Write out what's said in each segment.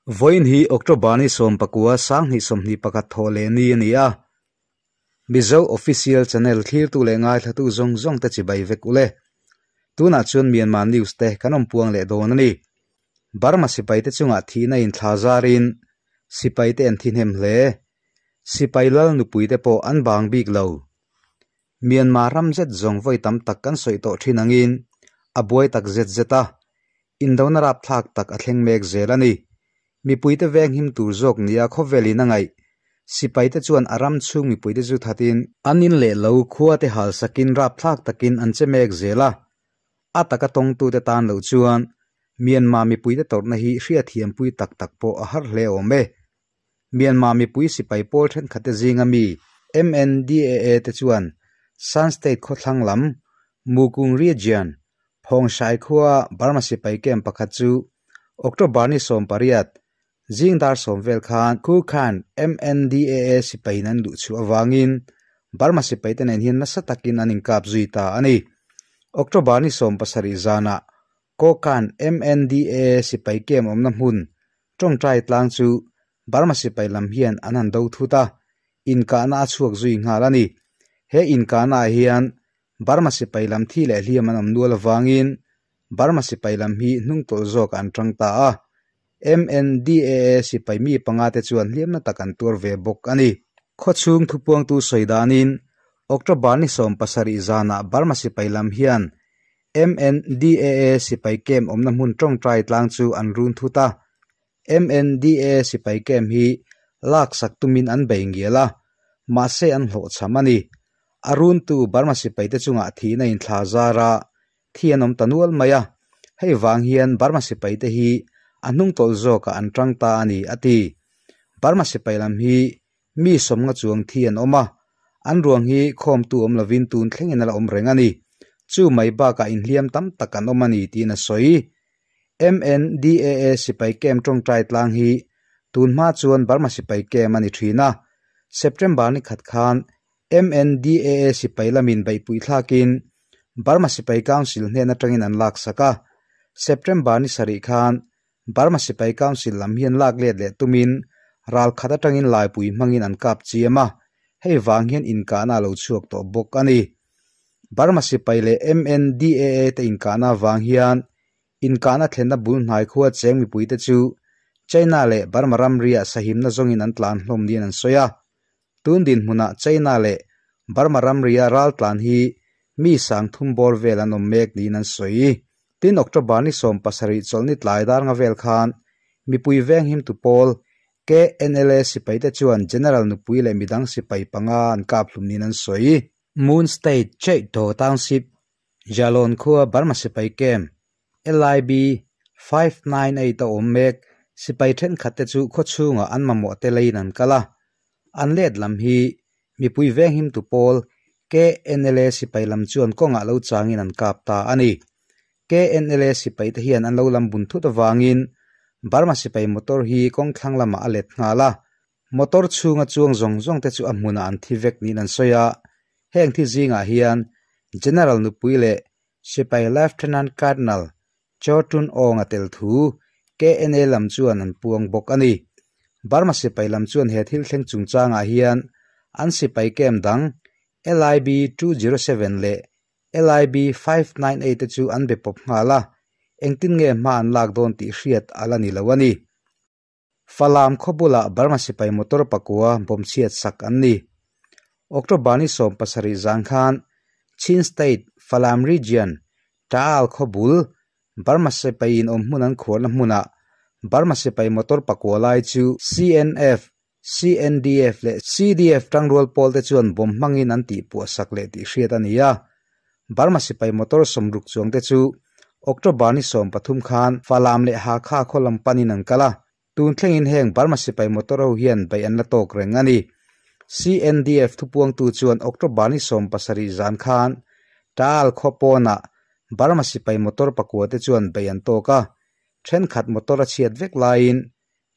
Vawiin hi October ni 19 2021 thawh leh ni a ni a. Mizo Official Channel thlirtu leh ngaithlatu zawng zawng te chibai vek ule. Tunah chuan Myanmar News te kan awm puang leh dawn a ni. Burma sipai te chungah thihna in thla zarin sipai te an thi hnem hle. Sipai lal nupui te pawh an bang bik lo. Myanmar ram zet zawng vawi tam tak kan sawi tawh thin angin a buai tak zet zet a, indona rapthlak tak a thleng mek zel a ni. Mipuite veng him tur zawk nia khawvelin a ngaih. Sipaite chuan a ram chhung mipuite chu thatin an in leh lo khuate hal sakin rapthlak takin an che mek zel a. A taka tawngtute tan loh chuan Myanmar mipuite tawrhna hi hriatthiampui tak tak pawh a har hle awm e. Myanmar mipui sipai pawl thenkhatte zinga mi MNDAA te chuan Shan State khawthlang lam Mukung Region, Phawngshai khua Burma sipai camp pakhat chu October ni 18, zing dar 10 vel khan Khu Khan MNDAA sipaiin an luh chhuah avangin Burma sipaite nen hian nasa takin an inkap zui ta a ni. October ni 17 zanah Kokan MNDAA sipai camp awmna hmun Tawngtai tlang chu Burma sipai lam hian an han do thut a, inkahna a chhuak zui nghal a ni. He inkahna ah hian Burma sipai lam thi leh hliam an awm nual avangin Burma sipai lam hi hnungtawlh zawk an tang ta a. MNDAA sipai mi panga te chuan hliamna tak an tuar ve bawk a ni. Khawchhung thupuangtu sawi danin October ni 17 zanah Burma sipai lam hian MNDAA sipai camp awmna hmun tawngtai tlang chu an run thut a. MNDAA sipai camp hi laksak tumin an bei ngial a, mahse an hlawhchham a ni. A runtu Burma sipaite chungah thihna inthla zar a, thi an awm ta nual mai a. Hei vang hian Burma sipaite hi a hnungtawlh zawkah an tang ta a ni, a ti. Burma sipai lam hi Mi sawmnga chuang thi an awm a, an ruang hi khawmtu awm lovin tun thlengin a la awm reng a ni. Chu mai bakah inhliam tam tak an awm a ni tiin a sawi. MNDAA sipai camp tawngtai tlang hi tun hma chuan Burma sipai camp a ni thin a. September ni khat khan MNDAA sipai lamin beihpui thlakin Burma sipai council hnen atangin an laksak a. September ni sarih khan Burma sipai council lam hian lak let leh tumin ral khat atangin laipui hmangin an kap chiam a, hei vang hian inkahna a lo chhuak tawh bawk a ni. Burma sipai leh MNDAA te inkahna avang hian inkahna thlenna bul hnai khua cheng mipuite chu China leh Burma ramriah sahimna zawngin an tlan hlawm niin an sawi a. Tun dinhmunah China leh Burma ramria ral tlan hi mi sang thum bawr vel an awm mek niin an sawi. Tin October ni 17 chawlhni tlai dar nga vel khan mipui venghimtu pawl KNLA sipaite chuan General nupui leh midang sipai panga an kap hlum niin an sawi. Moon State Chaito Township Jalon khua Burma sipai camp LIB 598 a awm mek sipai thenkhatte chu khawchhungah an mamawh te leiin an kal a. An let lam hi mipui venghimtu pawl KNLA sipai lam chuan kawngah lo changin an kap ta a ni. KNLA sipaite hian an lo lam bun thut avangin Burma sipai motor hi kawng thlang lamah a let nghal a. Motor chhunga chuang zawng zawng te chu a hmunah an thi vek niin an sawi a. Heng thi zingah hian General nupui leh sipai Lieutenant Colonel Chaw Tun Aung a tel thu KNA lam chuan an puang bawk a ni. Burma sipai lam chuan he thil thleng chungchangah hian an sipai camp dang LIB 207 leh LIB 598 te chu an be pawp nghal a, engtin nge hma an lak dawn tih hriat a la ni lo a ni. Falam khaw bulah Burma sipai motor pakua bawm chhiat sak an ni. October ni 17 zan khan Chin State, Falam Region, Taal khaw bul Burma sipaiin awm hmun an khuarna hmunah Burma sipai motor pakua lai chu CNF, CNDF leh CDF tangrual pawl te chuan bawm hmangin an tihpuah sak leh tih hriat a ni a. Burma sipai motor sawmruk chuang te chu October ni 13 khan Falam leh Hakha khaw lam panin an kal a. Tun thlengin heng Burma sipai motor ho hian beih an la tawk reng a ni. CNDF thupuangtu chuan October ni 17 zan khan Taal khaw pawnah Burma sipai motor pakua te chuan beih an tawk a. Thenkhat motor a chhiat vek laiin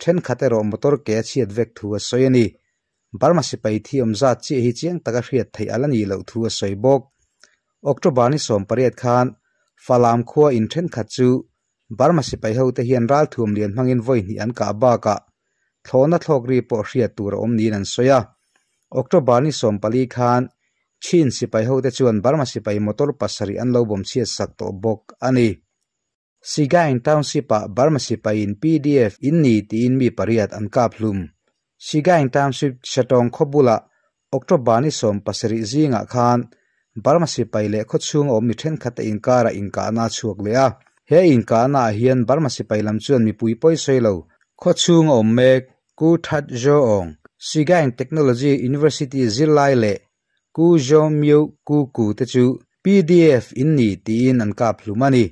thenkhat erawh motor ke a chhiat vek thu a sawi a ni. Burma sipai thi awm zat chiah hi chiang taka hriat theih a la nih loh thu a sawi bawk. October ni 18 khan Falam khua in thenkhat chu Burma sipai hote hian ralthuam lian hmangin vawi hnih an kah bakah thlawhna thlawk ri pawh hriat tur a awm niin an sawi a. October ni 14 khan Chin sipai hote chuan Burma sipai motor pasarih an lo bawm chhiat sak tawh bawk a ni. Sagaing Township-ah Burma sipaiin PDF in ni tiin mi pariat an kap hlum. Sagaing Township Shatawng khaw bulah October ni 17 zingah khan Burma sipai leh khawchhunga awm mi thenkhat te inkarah inkahna a chhuak leh a. He inkahna ah hian Burma sipai lam chuan mipui pawi sawi lo khawchhunga awm mek Ku That Zaw Aung, Sagaing Technology University zirlai leh Ku Zaw Myo Ku Ku te chu PDF in ni tiin an kap hlum a ni.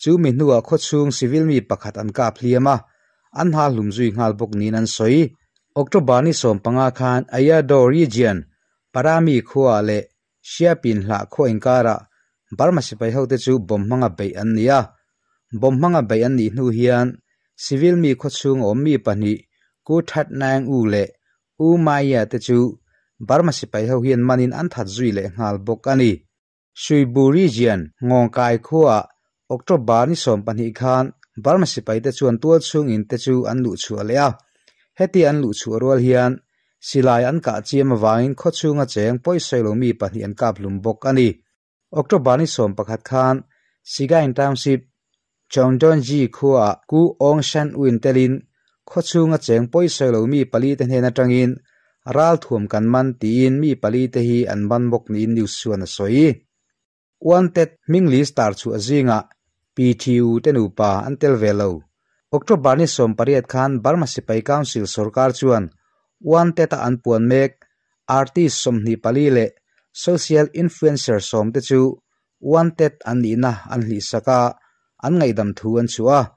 Chu mi hnuah khawchhung civil mi pakhat an kap hliam a, an ha hlum zui nghal bawk niin an sawi. October ni 15 khan Ayadaw Region, Parami khuaah leh Siapin hlah khua inkarah Burma sipai hote chu bomb hmanga beih an ni a. Bomb hmanga beih an nih hnu hian civil mi khawchhung awm mi pahnih Ku That Naing U leh U Maya te chu Burma sipai ho hian manin an that zui leh nghal bawk a ni. Suibu Region, Ngawngkai khuaah October ni 12 khan Burma sipaite chuan tualchhung in te chu an luhchhuah leh a. Heti an luhchhuah rual hian silai an kah chiam avangin khawchhunga cheng pawisawi lo mi pahnih an kap hlum bawk a ni. October ni 11 khan Sagaing Township, Chaungdawnji khuaah Ku Aung San Win telin khawchhunga cheng pawisawi lo mi pali te hnen atangin ralthuam kan man tiin mi pali te hi an ban bawk niin news chuan a sawi. Wanted hming list tar chhuah zingah PTU te nupa an tel ve lo. October ni 18 khan Burma Sipai Council sorkar chuan Wanted-a an puan mek artist 24 leh social influencer 10 te chu Wanted an nihna an hlihsak a, an ngaihdam thu an chhuah a.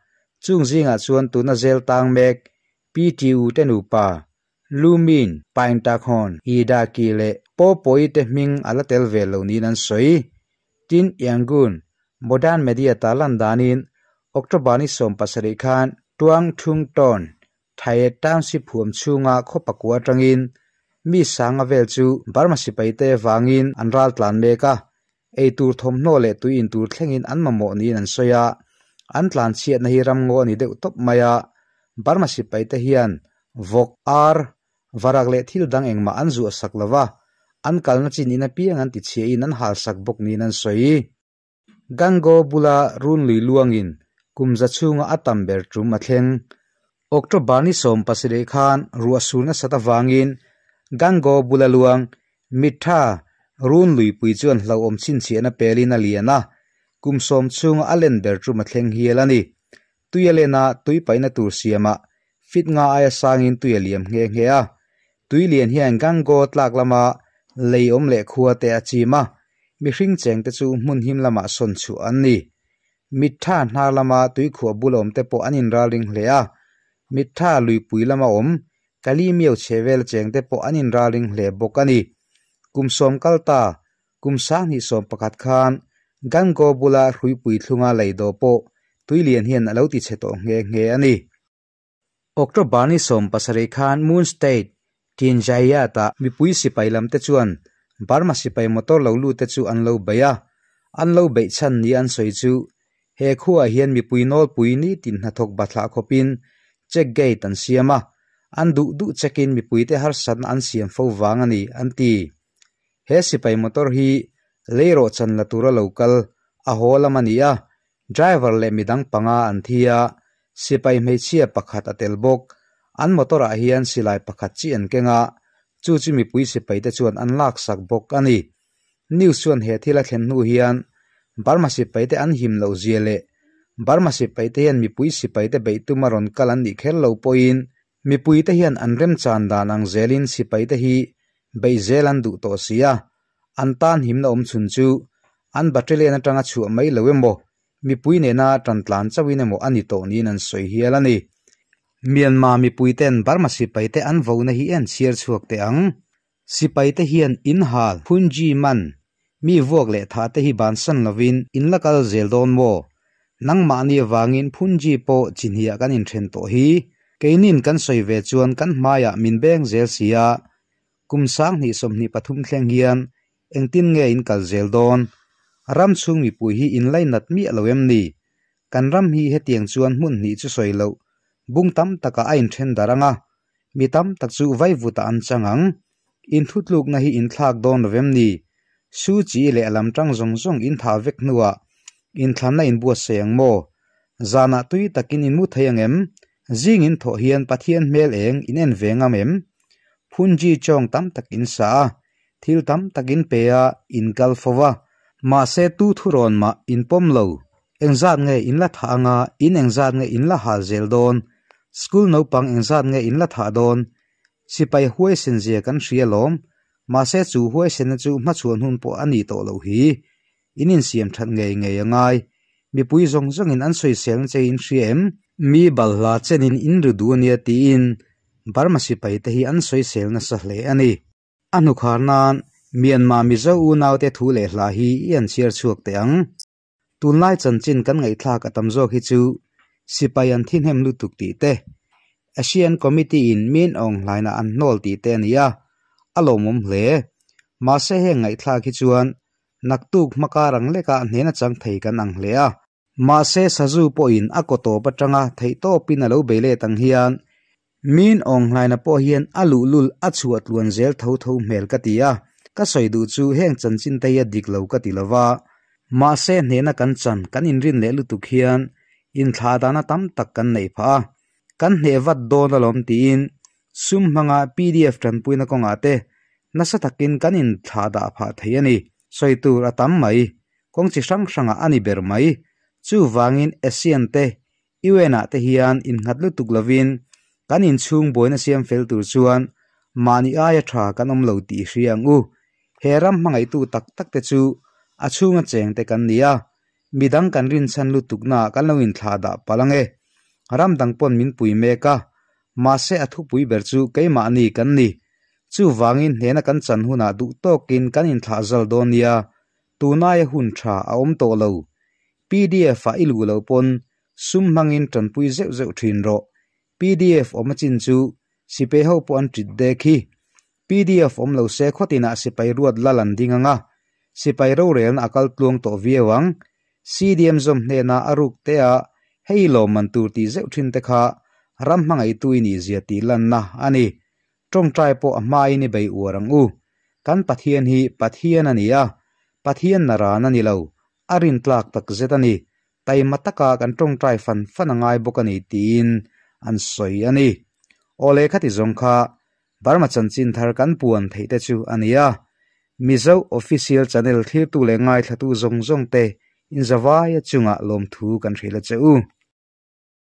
Chung zingah chuan tuna zel tang mek PTU te nupa Lumin, Paintakhon, Idaki leh Pawpawi te hming a la tel ve lo niin an sawi. Tin, Yangon, Modern Media ta lan danin October ni 17 khan Tuang Thung Tawn, Thayet Township huam chhunga khaw pakua atangin mi sanga vel chu Burma sipai te vangin an ral tlan mek a, ei tur thawmhnaw leh tui in tur thlengin an mamawh niin an sawi a, an tlan chhiatna hi ramngaw a ni deuh tawp mai a, Burma sipai te hian vawk, ar, varak leh thil dang engmah an zuah sak lo va, an kalna chin in apiang an ti chhiahin an hal sak bawk niin an sawi. Gangaw bula runlui luangin kum za chhunga a tam ber tum a thleng. October ni 17 khan ruah sur nasat avangin Gangaw bula luang Mitha runlui pui chuan hlauhawm chhinchhiahna pelin a lian a, kum 10 chhunga a len ber tum a thleng hial a ni. Tui a len a, tui paihna tur siamah fit nga aia sangin tui a liam nghe nghe a. Tui lian hian Gangaw tlak lama lei awm leh khua te a chim a, mihring cheng te chu hmun him lamah sawn chhuah an ni. Mitha hnar lama tuikhuah bul awm te pawh an inralring hle a, Mitha luipui lama awm Kalimiau chhevel cheng te pawh an inralring hle bawk a ni. Kum 10 kal ta, kum 2011 khan Gangaw bula hruipui thlunga lei do pawh tui lian hian a lo ti chhe tawh nghe nghe a ni. October ni 17 khan Moon State, Tinjayat-ah mipui sipai lam te chuan Burma sipai motor lo lut te chu an lo bei a, an lo beih chhan ni an sawi chu he khuaah hian mipui nawlpui ni tin hnathawk bathlah khawpin check gate an siam a, an duh duh check-in mipuite harsatna an siam fo vang a ni, an ti. He sipai motor hi leirawh chan la tura lo kal a haw lam a ni a, driver leh midang panga an thi a, sipai hmeichhia pakhat a tel bawk. An motor-ah hian silai pakhat chi an keng a, chu chu mipui sipaite chuan an laksak bawk a ni. News chuan he thil a thlen hnu hian Burma sipaite an him loh zia leh Burma sipaite hian mipui sipaite beih tuma rawn kal an nih kher lo pawhin mipuite hian an remchan dan ang zelin sipaite hi beih zel an duh tawh si a, an tan himna awm chhun chu an battalion atanga chhuah mai lo emaw, mipui nena tan tlan chauhin emaw a ni tawh niin an sawi hial a ni. Myanmar mipuiten Burma sipaite an vona hi en chhiar chhuak teh ang. Sipaite hian in hal, phunji man, mi vuak leh tha te hi bansan lovin in la kal zel dawn maw? Nangmahni avangin phunji pawh chinhiah kan inthen tawh hi. Keinin kan sawi ve chuan kan hmaiah min beng zel si a, kum 2023 thleng hian engtin nge in kal zel dawn? Ram chhung mipui hi in lainat miah lo em ni? Kan ram hi hetiang chuan hmun hnih chu sawi loh bung tam takah a inthen darh ang a, mi tam tak chu vaivutah an chang ang. Inthutlukna hi inthlak dawn lo vem ni? Su Kyi leh a lam tang zawng zawng inthah vek hnuah inthlanna inbuatsaih ang maw? Zanah tui takin in mu thei ang em? Zing in thawh hian Pathian hmel eng in en ve ngam em? Phunji chawng tam tak in sa a, thil tam tak in pe a, in kal fo va. Mahse tu thurawn mah in pawm lo. Engzat nge in la thah anga in engzat nge in la hal zel dawn? School naupang engzat nge in la thah dawn? Sipai huaisen zia kan hria lawm. Mahse chu huaisenna chu hmachhuan hun pawh a nih tawh loh hi. In insiam that ngei ngei a ngai. Mipui zawng zawngin an sawiselna che in hria em? Mi balhla chenin in ri duh ania tiin Burma sipai te hi an sawisel nasa hle a ni. A hnukhar nan Myanmar Mizo unaute thu leh hla hi i an chhiar chhuak teh ang. Tunlai chanchin kan ngaihthlak a tam zawk hi chu sipai an thi hnem lutuk tih te, Asian Committee in min awng hlaina an hnawl tih te a ni a, a lawmawm hle. Mahse heng ngaihthlak hi chuan naktuk hmakar ang lekah hnena chang thei kan ang hle a. Mahse sazu pawhin a kaw tawp atanga theihtawpin a lo bei let ang hian min awng hlaina pawh hian a luhlul a chhuah tluan zel tho tho hmel ka ti a, ka sawi duh chu heng chanchin te hi a dik lo ka ti lo va, mahse hnehna kan chan kan inrin leh lutuk hian inthlah dana tam tak kan neih phah a, kan hneh vat dawn alawm tiin sum hmanga pdf tanpuina kawngah te nasa takin kan inthlah dah phah thei a ni, sawi tur a tam mai. Kawng chi hrang hrangah a ni ber mai. Chuvangin ASEAN te, UN ah te hian innghat lutuk lovin kan inchhung buaina siam fel tur chuan mahni aia tha kan awm lo tih hria ang u. He ram hmangaihtu tak tak te chu a chhunga cheng te kan ni a, midang kan rinchhan lutuknaah kan lo inthlah dah palh ang e. Ram dang pawn min pui mek a, mahse a thupui ber chu keimahni kan ni. Chuvangin hnena kan chan hunah duh tawkin kan inthlah zal dawn nia. Tunaia hun tha a awm tawh lo. Pdf ah i luh loh pawn sum hmangin tanpui zeuh zeuh thin rawh. Pdf awm a chin chu sipai ho pawh an tit dek hi. Pdf awm lo se khawtinah sipai ruat lal an ding ang a, sipai rorelna a kal tluang tawh viau ang. CDM zawm hnena a ruk te a hei lawmman tur tih zeuh thin te kha ram hmangaihtu i nih zia tih lanna a ni. Tawngtai pawh a hmain i bei uar ang u. Kan Pathian hi Pathian a ni a, Pathian na ran a ni lo, a rintlak tak zet a ni. Taima taka kan tawngtai fan fan a ngai bawk a ni tiin an sawi a ni. Awle khati zawng kha Burma chanchin thar kan puan theih te chu a ni a. Mizo Official Channel thlirtu leh ngaithlatu zawng zawng te inzavaia chungah lawmthu kan hrilh a che u.